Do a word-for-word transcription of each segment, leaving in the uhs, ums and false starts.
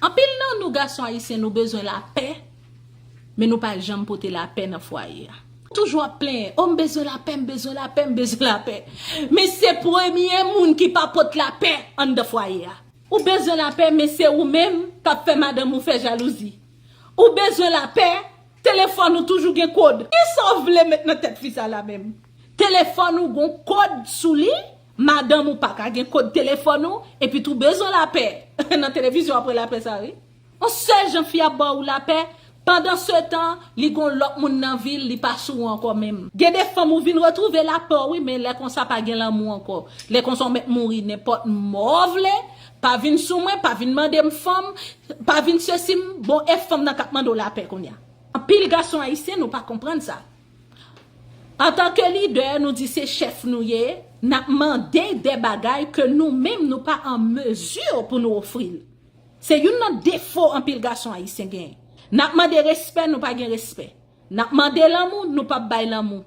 Anpil nan nou gason ayisyen nou bezwen lapè, men nou pa janm pote lapè nan fwaye a. Toujou ap plenyen, o m bezwen lapè, m bezwen lapè, m bezwen lapè. Men se premye moun ki pa pot lapè anndan fwaye a. Ou bezwen lapè, men se ou menm k ap fè madanm ou fè jalouzi. Ou bezwen lapè, telefòn ou toujou gen kòd. Kisa w vle met nan tèt fi sa la menm? Telefòn ou gon kòd sou li, madanm ou pa ka gen kòd telefòn ou, epi tou bezwen lapè. Nan televizyon w ap wè lapè sa wi. On sèl jan fi ap ba w lapè, pandan se tan, li gon lòt moun nan vi l, li pa sou ou ankò menm. Gen de fanm ou vin retwouve lapè w wi, men lè konsa pa gen lanmou ankò. Lè konsa w mèt mouri nenpòt mò w vle, pa vin sou mwen, pa vin mande m fanm, pa vin sesi m, bon e fanm nan k ap mande w lapè kounye a. Anpil gason ayisyen nou pa konprann sa. Antanke lidè, nou di se chèf nou ye, n ap mande de bagay ke nou menm nou pa an mezi pou nou ofri l. Se youn nan defo anpil gason ayisyen genyen. N ap mande respè, nou pa gen respè. N ap mande lanmou, nou p ap bay lanmou.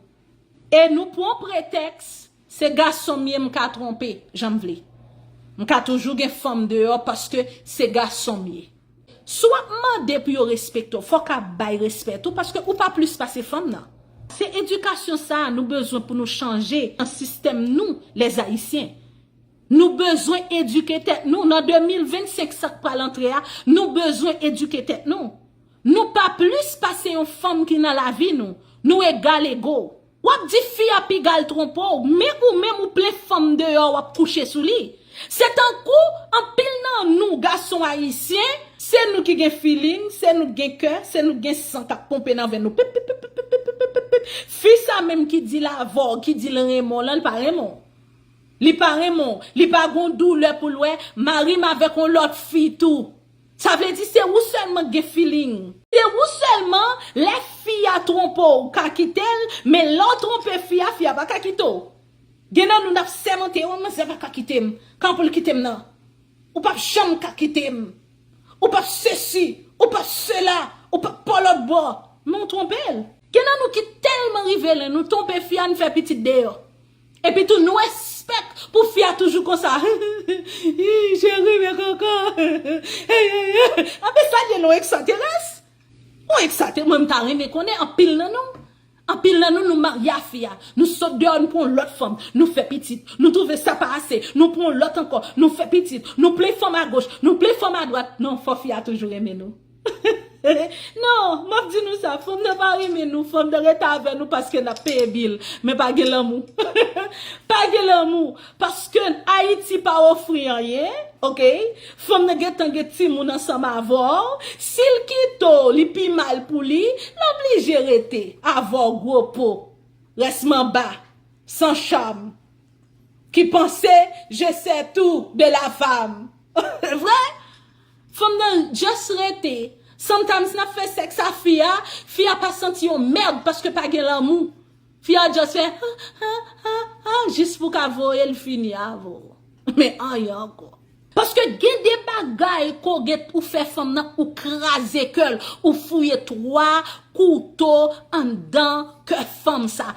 E nou pran pretèks, se gason m ye, m ka twonpe jan m vle. M ka toujou gen fanm deyò paske se gason m ye. Si w ap mande pou yo respekte w, fò w ka bay respè tou, paske ou pa plis pase fanm nan. Se edikasyon sa a nou bezwen pou nou chanje nan sistèm nou, lèzayisyen. Nou bezwen edike tèt nou. Nan de mil vennsenk, sa k pral antre a, nou bezwen edike tèt nou. Nou pa plis pase yon fanm ki nan lavi nou. Nou egal ego. W ap di fi a piga l twonpe w, men ou menm ou plen fanm deyò w ap kouche sou li. Se tankou anpil nan nou gason ayisyen, se nou ki gen feeling, se nou k gen kè, se nou k gen san k ap ponpe nan venn nou. Pip, pip, pip, pip, pip, pip, pip, pip. Fi sa menm ki di l avè w, ki di l renmen w lan, li pa renmen w. Li pa renmen w, li pa gon doulè pou l wè, mari m avèk yon lòt fi tou. Sa vle di se ou sèlman k gen feeling. Se ou sèlman, lè fi a twonpe w, ou ka kite l, men lè w twonpe fi a, fi a pa ka kite w. Gen nan nou n ap sèmante, o manzè pa ka kite m. Kòman pou l kite m nan? Ou p ap janm ka kite m. Ou p ap sesi, ou p ap sela, ou p ap pa w lòt bò. Men w twonpe l. Gen nan nou ki tèlman rive lè nou twonpe fi a, n fè pitit deyò. Epi tou nou espèk pou fi a toujou konsa. Cheri, men koko. Anben sa l ye non, eksaterès. Yon eksaterès, mwen m ta renmen konnen anpil nan nou. Anpil nan nou, nou marye a fi a. Nou sot deyò, nou pran yon lòt fanm. Nou fè pitit. Nou twouve sa pa ase. Nou pran yon lòt ankò. Nou fè pitit. Nou plen fanm agoch. Nou plen fanm adwat. Non, fò fi a toujou renmen nou. Non, m ap di nou sa, fanm nan pa renmen nou, fanm nan rete avè nou paske n ap peye bil, men pa gen lanmou. Pa gen lanmou, paske Ayiti pa ofri anyen, oke? Fanm nan gentan gen timoun ansanm avè w, si l kite w, li pi mal pou li, l oblije rete avè w gwo po, rès manba, san cham, ki panse je sais tout de la femme. Vre? Fanm nan just rete. Sometimes n ap fè sèks a fi a, fi a pa santi yon mèd paske pa gen lanmou. Fi a just fè ha, ha, ha, ha, jis pou ka voye l fini avè w. Men anyen ankò. Paske gen de bagay ke w gen ou fè fanm nan, ou kraze kè l, ou fouye twa kouto anndan kè fanm sa.